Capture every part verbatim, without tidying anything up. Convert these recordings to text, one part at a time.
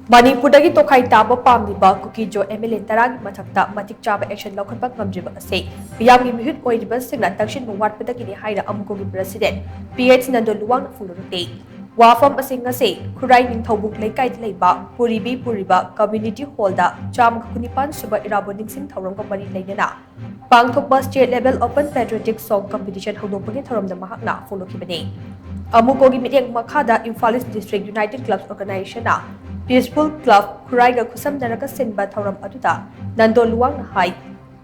ꯃꯅꯤꯄꯨꯔꯗꯒꯤ ꯇꯣꯈꯥꯏ ꯇꯥꯕ ꯄꯥꯝꯂꯤꯕ ꯀꯨꯀꯤꯖꯣ ꯑꯦꯝ ꯑꯦꯜ ꯑꯦ ꯇꯔꯥꯒꯤ ꯃꯊꯛꯇ ꯃꯇꯤꯛ ꯆꯥꯕ ꯑꯦꯛꯁꯟ ꯂꯧꯈꯠꯄ ꯉꯝꯗ꯭ꯔꯤꯕ ꯑꯁꯤ ꯃꯤꯌꯥꯝꯒꯤ ꯃꯤꯍꯨꯠ ꯑꯣꯏꯔꯤꯕꯁꯤꯡꯅ ꯇꯛꯁꯤꯟꯕ ꯋꯥꯠꯄꯗꯒꯤꯅꯤ ꯍꯥꯏꯅ ꯑꯃꯨꯀꯣꯒꯤ ꯄ꯭ꯔꯁꯤꯗꯦꯟ ꯄꯤ ꯑꯩꯆ ꯅꯟꯗꯣ ꯂꯨꯋꯥꯡꯅ ꯐꯣꯡꯗꯣꯔꯛꯂꯤ꯫ ꯋꯥꯐꯝ ꯑꯁꯤ ꯉꯁꯤ ꯈꯨꯔꯥꯏ ꯅꯤꯡꯊꯧꯕꯨꯡ ꯂꯩꯀꯥꯏꯗ ꯂꯩꯕ ꯄꯨꯔꯤꯕꯤ ꯄꯨꯔꯤꯕ ꯀꯝꯃ꯭ꯌꯨꯅꯤꯇꯤ ꯍꯣꯜꯗ ꯆꯥꯝꯃꯒ ꯀꯨꯟꯅꯤꯄꯥꯟ ꯁꯨꯕ ꯏꯔꯥꯕꯣꯠ ꯅꯤꯡꯁꯤꯡ ꯊꯧꯔꯝꯒ ꯃꯔꯤ ꯂꯩꯅꯅ ꯄꯥꯡꯊꯣꯛꯄ State Level Open Patriotic Song Competition ꯍꯧꯗꯣꯛꯄꯒꯤ ꯊꯧꯔꯝꯗ ꯃꯍꯥꯛꯅ ꯐꯣꯡꯗꯣꯛꯈꯤꯕꯅꯤ꯫ ꯑꯃꯨꯀꯣꯒꯤ ꯃꯤꯠꯌꯦꯡ ꯃꯈꯥꯗ Imphal East District United Clubs Organization-ꯅ Peaceful Club ꯈꯨꯔꯥꯏꯒ ꯈꯨꯠꯁꯝꯅꯔꯒ ꯁꯤꯟꯕ ꯊꯧꯔꯝ ꯑꯗꯨꯗ ꯅꯟꯗꯣ ꯂꯨꯋꯥꯡꯅ ꯍꯥꯏ,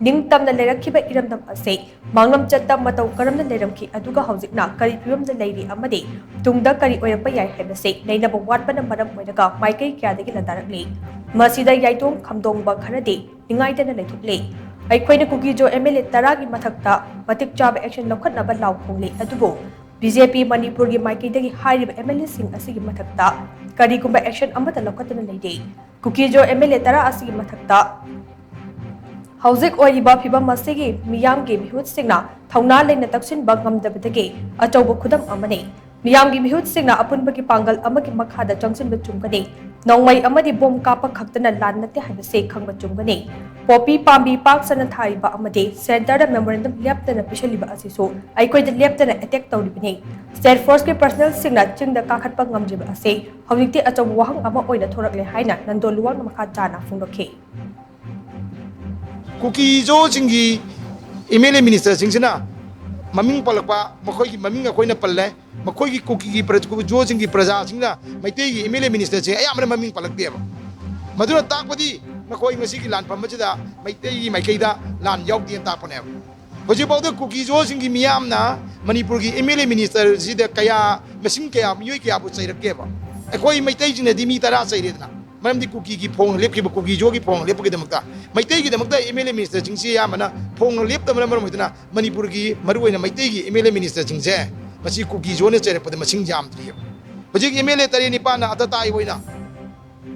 ꯅꯤꯡꯇꯝꯅ ꯂꯩꯔꯛꯈꯤꯕ ꯏꯔꯝꯗꯝ ꯑꯁꯤ ꯃꯥꯡꯂꯝꯆꯠꯇ ꯃꯇꯧ ꯀꯔꯝꯅ ꯂꯩꯔꯝꯈꯤ, ꯑꯗꯨꯒ ꯍꯧꯖꯤꯛꯅ ꯀꯔꯤ ꯐꯤꯕꯝꯗ ꯂꯩꯔꯤ ꯑꯃꯗꯤ ꯇꯨꯡꯗ ꯀꯔꯤ ꯑꯣꯏꯔꯛꯄ ꯌꯥꯏ ꯍꯥꯏꯕꯁꯤ ꯅꯩꯅꯕ ꯋꯥꯠꯄꯅ ꯃꯔꯝ ꯑꯣꯏꯔꯒ ꯃꯥꯏꯀꯩ ꯀꯌꯥꯗꯒꯤ ꯂꯥꯟꯗꯥꯔꯛꯂꯤ꯫ ꯃꯁꯤꯗ ꯌꯥꯏꯇꯣꯡ ꯈꯝꯗꯣꯡꯕ ꯈꯔꯗꯤ ꯅꯤꯡꯉꯥꯏꯗꯅ ꯂꯩꯊꯣꯛꯂꯤ꯫ ꯑꯩꯈꯣꯏꯅ ꯀꯨꯀꯤꯖꯣ ꯑꯦꯝ ꯑꯦꯜ ꯑꯦ ꯇꯔꯥꯒꯤ ꯃꯊꯛꯇ ꯃꯇꯤꯛ ꯆꯥꯕ ꯑꯦꯛꯁꯟ ꯂꯧꯈꯠꯅꯕ ꯂꯥꯎ ꯈꯣꯡꯂꯤ, ꯑꯗꯨꯕꯨ ꯕꯤ ꯖꯦ ꯄꯤ ꯃꯅꯤꯄꯨꯔꯒꯤ ꯃꯥꯏꯀꯩꯗꯒꯤ ꯍꯥꯏꯔꯤꯕ ꯑꯦꯝ ꯑꯦꯜ ꯑꯦꯁꯤꯡ ꯑꯁꯤꯒꯤ ꯃꯊꯛꯇ ꯀꯔꯤꯒꯨꯝꯕ ꯑꯦꯛꯁꯟ ꯑꯃꯠꯇ ꯂꯧꯈꯠꯇꯨꯅ ꯂꯩꯔꯤ꯫ ꯀꯨꯀꯤꯖꯣ ꯑꯦꯝ ꯑꯦꯜ ꯑꯦ ꯇꯔꯥ ꯑꯁꯤꯒꯤ ꯃꯊꯛꯇ ꯍꯧꯖꯤꯛ ꯑꯣꯏꯔꯤꯕ ꯐꯤꯕꯝ ꯑꯁꯤꯒꯤ ꯃꯤꯌꯥꯝꯒꯤ ꯃꯤꯍꯨꯠꯁꯤꯡꯅ ꯊꯧꯅꯥ ꯂꯩꯅ ꯇꯛꯁꯤꯟꯕ ꯉꯝꯗꯕꯗꯒꯤ ꯑꯆꯧꯕ ꯈꯨꯗꯝ ꯑꯃꯅꯤ꯫ ꯃꯤꯌꯥꯝꯒꯤ ꯃꯤꯍꯨꯠꯁꯤꯡꯅ ꯑꯄꯨꯟꯕꯒꯤ ꯄꯥꯡꯒꯜ ꯑꯃꯒꯤ ꯃꯈꯥꯗ ꯆꯪꯁꯤꯟꯕ ꯆꯨꯝꯒꯅꯤ꯫ ꯅꯣꯡꯃꯩ ꯑꯃꯗꯤ ꯕꯣꯝ ꯀꯥꯞꯄ ꯈꯛꯇꯅ ꯂꯥꯟ ꯅꯠꯇꯦ ꯍꯥꯏꯕꯁꯤ ꯈꯪꯕ ꯆꯨꯝꯒꯅꯤ꯫ ꯄꯣꯄꯤ ꯄꯥꯝꯕꯤ ꯄꯥꯛ ꯁꯟꯅ ꯊꯥꯔꯤꯕ ꯑꯃꯗꯤ ꯁꯦꯟꯇꯔꯗ ꯃꯦꯃꯣꯔꯦꯟꯗꯝ ꯂꯦꯞꯇꯅ ꯄꯤꯁꯤꯜꯂꯤꯕ ꯑꯁꯤꯁꯨ ꯑꯩꯈꯣꯏꯗ ꯂꯦꯞꯇꯅ ꯑꯦꯇꯦꯛ ꯇꯧꯔꯤꯕꯅꯤ꯫ ꯁ꯭ꯇꯦꯠ ꯐꯣꯔꯁꯀꯤ ꯄꯔꯁꯅꯦꯜꯁꯤꯡꯅ ꯆꯤꯡꯗ ꯀꯥꯈꯠꯄ ꯉꯝꯗ꯭ꯔꯤꯕ ꯑꯁꯤ ꯍꯧꯖꯤꯛꯇꯤ ꯑꯆꯧꯕ ꯋꯥꯍꯪ ꯑꯃ ꯑꯣꯏꯅ ꯊꯣꯔꯛꯂꯦ ꯍꯥꯏꯅ ꯅꯟꯗꯣ ꯂꯨꯋꯥꯡꯅ ꯃꯈꯥ ꯇꯥꯅ ꯐꯣꯡꯗꯣꯛꯈꯤ꯫ ꯀꯨꯀꯤꯖꯣꯁꯤꯡꯒꯤ ꯑꯦꯝ ꯑꯦꯜ ꯑꯦ ꯃꯤꯅꯤꯁꯇꯔꯁꯤꯡꯁꯤꯅ ꯃꯃꯤꯡ ꯄꯜꯂꯛꯄ, ꯃꯈꯣꯏꯒꯤ ꯃꯃꯤꯡ ꯑꯩꯈꯣꯏꯅ ꯄꯜꯂꯦ, ꯃꯈꯣꯏꯒꯤ ꯀꯨꯀꯤꯒꯤ ꯄ꯭ꯔ-, ꯀꯨꯀꯤꯖꯣꯁꯤꯡꯒꯤ ꯄ꯭ꯔꯖꯥꯁꯤꯡꯅ ꯃꯩꯇꯩꯒꯤ ꯑꯦꯝ ꯑꯦꯜ ꯑꯦ ꯃꯤꯅꯤꯁꯇꯔꯁꯦ ꯑꯌꯥꯝꯕꯅ ꯃꯃꯤꯡ ꯄꯜꯂꯛꯇꯦꯕ꯫ ꯃꯗꯨꯅ ꯇꯥꯛꯄꯗꯤ ꯃꯈꯣꯏ ꯉꯁꯤꯒꯤ ꯂꯥꯟꯐꯝ ꯑꯁꯤꯗ ꯃꯩꯇꯩꯒꯤ ꯃꯥꯏꯀꯩꯗ ꯂꯥꯟ ꯌꯥꯎꯗꯦꯅ ꯇꯥꯛꯄꯅꯦꯕ꯫ ꯍꯧꯖꯤꯛꯐꯥꯎꯗ ꯀꯨꯀꯤꯖꯣꯁꯤꯡꯒꯤ ꯃꯤꯌꯥꯝꯅ ꯃꯅꯤꯄꯨꯔꯒꯤ ꯑꯦꯝ ꯑꯦꯜ ꯑꯦ ꯃꯤꯅꯤꯁꯇꯔꯁꯤꯗ ꯀꯌꯥ, ꯃꯁꯤꯡ ꯀꯌꯥ, ꯃꯤꯑꯣꯏ ꯀꯌꯥꯕꯨ ꯆꯩꯔꯛꯀꯦꯕ? ꯑꯩꯈꯣꯏ ꯃꯩꯇꯩꯁꯤꯡꯅꯗꯤ ꯃꯤ ꯇꯔꯥ ꯆꯩꯔꯦꯗꯅ, ꯃꯔꯝꯗꯤ ꯀꯨꯀꯤꯒꯤ ꯐꯣꯡꯅ ꯂꯦꯞꯈꯤꯕ, ꯀꯨꯀꯤꯖꯣꯒꯤ ꯐꯣꯡꯅ ꯂꯦꯞꯄꯒꯤꯗꯃꯛꯇ꯫ ꯃꯩꯇꯩꯒꯤꯗꯃꯛꯇ ꯑꯦꯝ ꯑꯦꯜ ꯑꯦ ꯃꯤꯅꯤꯁꯇꯔꯁꯤꯡꯁꯤ ꯑꯌꯥꯝꯕꯅ ꯐꯣꯡꯅ ꯂꯦꯞꯇꯕꯅ ꯃꯔꯝ ꯑꯣꯏꯗꯨꯅ ꯃꯅꯤꯄꯨꯔꯒꯤ ꯃꯔꯨꯑꯣꯏꯅ ꯃꯩꯇꯩꯒꯤ ꯑꯦꯝ ꯑꯦꯜ ꯑꯦ ꯃꯤꯅꯤꯁꯇꯔꯁꯤꯡꯁꯦ ꯃꯁꯤ ꯀꯨꯀꯤꯖꯣꯅ ꯆꯩꯔꯛꯄꯗ ꯃꯁꯤꯡ ꯌꯥꯝꯗ꯭ꯔꯤꯑꯕ꯫ ꯍꯧꯖꯤꯛ ꯑꯦꯝ ꯑꯦꯜ ꯑꯦ ꯇꯔꯦꯠ ꯅꯤꯄꯥꯟꯅ ꯑꯇꯇꯥꯏ ꯑꯣꯏꯅ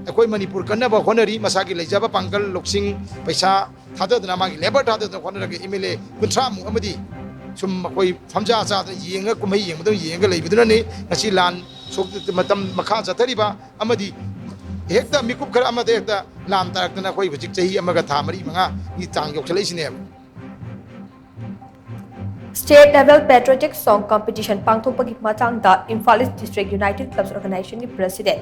ꯑꯩꯈꯣꯏ ꯃꯅꯤꯄꯨꯔ ꯀꯟꯅꯕ ꯍꯣꯠꯅꯔꯤ, ꯃꯁꯥꯒꯤ ꯂꯩꯖꯕ ꯄꯥꯡꯒꯜ, ꯂꯧꯁꯤꯡ, ꯄꯩꯁꯥ ꯊꯥꯗꯗꯅ, ꯃꯥꯒꯤ ꯂꯦꯕꯔ ꯊꯥꯗꯗꯅ ꯍꯣꯠꯅꯔꯒ ꯑꯦꯝ ꯑꯦꯜ ꯑꯦ ꯀꯨꯟꯊ꯭ꯔꯥꯃꯨꯛ ꯑꯃꯗꯤ ꯁꯨꯝ ꯑꯩꯈꯣꯏ ꯐꯝꯖꯥ ꯆꯥꯗꯅ ꯌꯦꯡꯉ, ꯀꯨꯝꯍꯩ ꯌꯦꯡꯕꯗꯧꯅ ꯌꯦꯡꯉꯒ ꯂꯩꯕꯗꯨꯅꯅꯤ ꯉꯁꯤ ꯂꯥꯟ ꯁꯣꯛ-, ꯃꯇꯝ ꯃꯈꯥ ꯆꯠꯊꯔꯤꯕ ꯑꯃꯗꯤ ꯍꯦꯛꯇ ꯃꯤꯀꯨꯞ ꯈꯔ ꯑꯃꯗ ꯍꯦꯛꯇ ꯂꯥꯝ ꯇꯥꯔꯛꯇꯅ ꯑꯩꯈꯣꯏ ꯍꯧꯖꯤꯛ ꯆꯍꯤ ꯑꯃꯒ ꯊꯥ ꯃꯔꯤ ꯃꯉꯥꯒꯤ ꯆꯥꯡ ꯌꯧꯁꯜꯂꯛꯏꯁꯤꯅꯦꯕ꯫ State Level Patriotic Song Competition ꯄꯥꯡꯊꯣꯛꯄꯒꯤ ꯃꯇꯥꯡꯗ Imphal East District United Clubs Organization ꯒꯤ President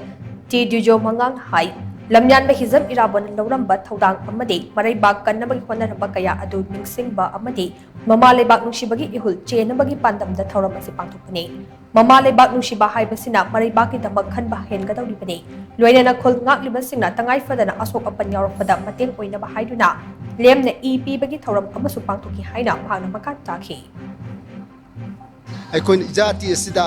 ꯇꯤ ꯗ꯭ꯌꯨꯖꯣ ꯃꯉꯥꯡ ꯍꯥꯏ, ꯂꯝꯌꯥꯟꯕ ꯍꯤꯖꯝ ꯏꯔꯥꯕꯣꯟꯅ ꯂꯧꯔꯝꯕ ꯊꯧꯗꯥꯡ ꯑꯃꯗꯤ ꯃꯔꯩꯕꯥꯛ ꯀꯟꯅꯕꯒꯤ ꯍꯣꯠꯅꯔꯝꯕ ꯀꯌꯥ ꯑꯗꯨ ꯅꯤꯡꯁꯤꯡꯕ ꯑꯃꯗꯤ ꯃꯃꯥ ꯂꯩꯕꯥꯛ ꯅꯨꯡꯁꯤꯕꯒꯤ ꯏꯍꯨꯜ ꯆꯦꯟꯅꯕꯒꯤ ꯄꯥꯟꯗꯝꯗ ꯊꯧꯔꯝ ꯑꯁꯤ ꯄꯥꯡꯊꯣꯛꯄꯅꯤ꯫ ꯃꯃꯥ ꯂꯩꯕꯥꯛ ꯅꯨꯡꯁꯤꯕ ꯍꯥꯏꯕꯁꯤꯅ ꯃꯔꯩꯕꯥꯛꯀꯤꯗꯃꯛ ꯈꯟꯕ ꯍꯦꯟꯒꯗꯧꯔꯤꯕꯅꯤ꯫ ꯂꯣꯏꯅꯅ ꯈꯨꯜ ꯉꯥꯛꯂꯤꯕꯁꯤꯡꯅ ꯇꯉꯥꯏ ꯐꯗꯅ ꯑꯁꯣꯛ ꯑꯄꯟ ꯌꯥꯎꯔꯛꯄꯗ ꯃꯇꯦꯡ ꯑꯣꯏꯅꯕ ꯍꯥꯏꯗꯨꯅ ꯂꯦꯝꯅ ꯏ ꯄꯤꯕꯒꯤ ꯊꯧꯔꯝ ꯑꯃꯁꯨ ꯄꯥꯡꯊꯣꯛꯈꯤ ꯍꯥꯏꯅ ꯃꯍꯥꯛꯅ ꯃꯈꯥ ꯇꯥꯈꯤ꯫ ꯑꯩꯈꯣꯏꯅ ꯏꯖꯥꯇꯤ ꯑꯁꯤꯗ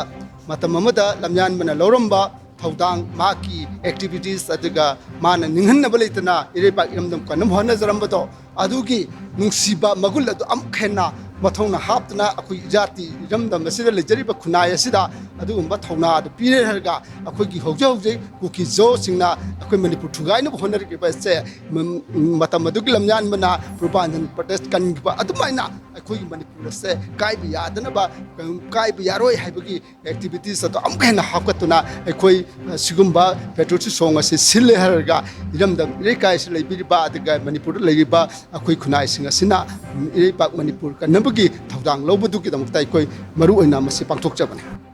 ꯃꯇꯝ ꯑꯃꯗ ꯂꯝꯌꯥꯟꯕꯅ ꯂꯧꯔꯝꯕ ꯊꯧꯗꯥꯡ, ꯃꯍꯥꯛꯀꯤ activities, ꯑꯗꯨꯒ ꯃꯥꯅ ꯅꯤꯡꯍꯟꯅꯕ ꯂꯩꯇꯅ ꯏꯔꯩꯄꯥꯛ ꯏꯔꯝꯗꯝ ꯀꯟꯅꯕ ꯍꯣꯠꯅꯖꯔꯝꯕꯗꯣ, ꯑꯗꯨꯒꯤ ꯅꯨꯡꯁꯤꯕ ꯃꯒꯨꯟ ꯑꯗꯨ ꯑꯃꯨꯛ ꯍꯦꯟꯅ ꯃꯊꯧꯅꯥ ꯍꯥꯞꯇꯨꯅ ꯑꯩꯈꯣꯏ ꯏꯖꯥꯇꯤ ꯏꯔꯝꯗꯝ ꯑꯁꯤꯗ ꯂꯩꯖꯔꯤꯕ ꯈꯨꯟꯅꯥꯏ ꯑꯁꯤꯗ ꯑꯗꯨꯒꯨꯝꯕ ꯊꯧꯅꯥ ꯑꯗꯨ ꯄꯤꯔꯦ ꯍꯥꯏꯔꯒ ꯑꯩꯈꯣꯏꯒꯤ ꯍꯧꯖꯤꯛ ꯍꯧꯖꯤꯛ ꯀꯨꯀꯤ ꯖꯣꯁꯤꯡꯅ ꯑꯩꯈꯣꯏ ꯃꯅꯤꯄꯨꯔ ꯊꯨꯒꯥꯏꯅꯕ ꯍꯣꯠꯅꯔꯛꯂꯤꯕ ꯑꯁꯦ ꯃ-, ꯃꯇꯝ ꯑꯗꯨꯒꯤ ꯂꯝꯌꯥꯟꯕꯅ ꯄ꯭ꯔꯣꯄꯥꯟꯗꯟ protest ꯀꯟꯈꯤꯕ ꯑꯗꯨꯃꯥꯏꯅ ꯑꯩꯈꯣꯏꯒꯤ ꯃꯅꯤꯄꯨꯔ ꯑꯁꯦ ꯀꯥꯏꯕ ꯌꯥꯗꯅꯕ, ꯀꯥꯏꯕ ꯌꯥꯔꯣꯏ ꯍꯥꯏꯕꯒꯤ activities ꯑꯗꯨ ꯑꯃꯨꯛꯀ ꯍꯦꯟꯅ ꯍꯥꯞꯀꯠꯇꯨꯅ ꯑꯩꯈꯣꯏ, ꯑ, ꯁꯤꯒꯨꯝꯕ patriotic song ꯑꯁꯤ ꯁꯤꯜꯂꯦ ꯍꯥꯏꯔꯒ ꯏꯔꯝꯗꯝ ꯏꯔꯩꯀꯥꯏꯁꯤ ꯂꯩꯕꯤꯔꯤꯕ ꯑꯗꯨꯒ ꯃꯅꯤꯄꯨꯔꯗ ꯂꯩꯔꯤꯕ ꯑꯩꯈꯣꯏ ꯈꯨꯟꯅꯥꯏꯁꯤꯡ ꯑꯁꯤꯅ, ꯎꯝ, ꯏꯔꯩꯄꯥꯛ ꯃꯅꯤꯄꯨꯔ ꯀꯟꯅꯕꯒꯤ ꯊꯧꯗꯥꯡ ꯂꯧꯕꯗꯨꯒꯤꯗꯃꯛꯇ ꯑꯩꯈꯣꯏ ꯃꯔꯨ ꯑꯣꯏꯅ ꯃꯁꯤ ꯄꯥꯡꯊꯣꯛꯆꯕꯅꯤ꯫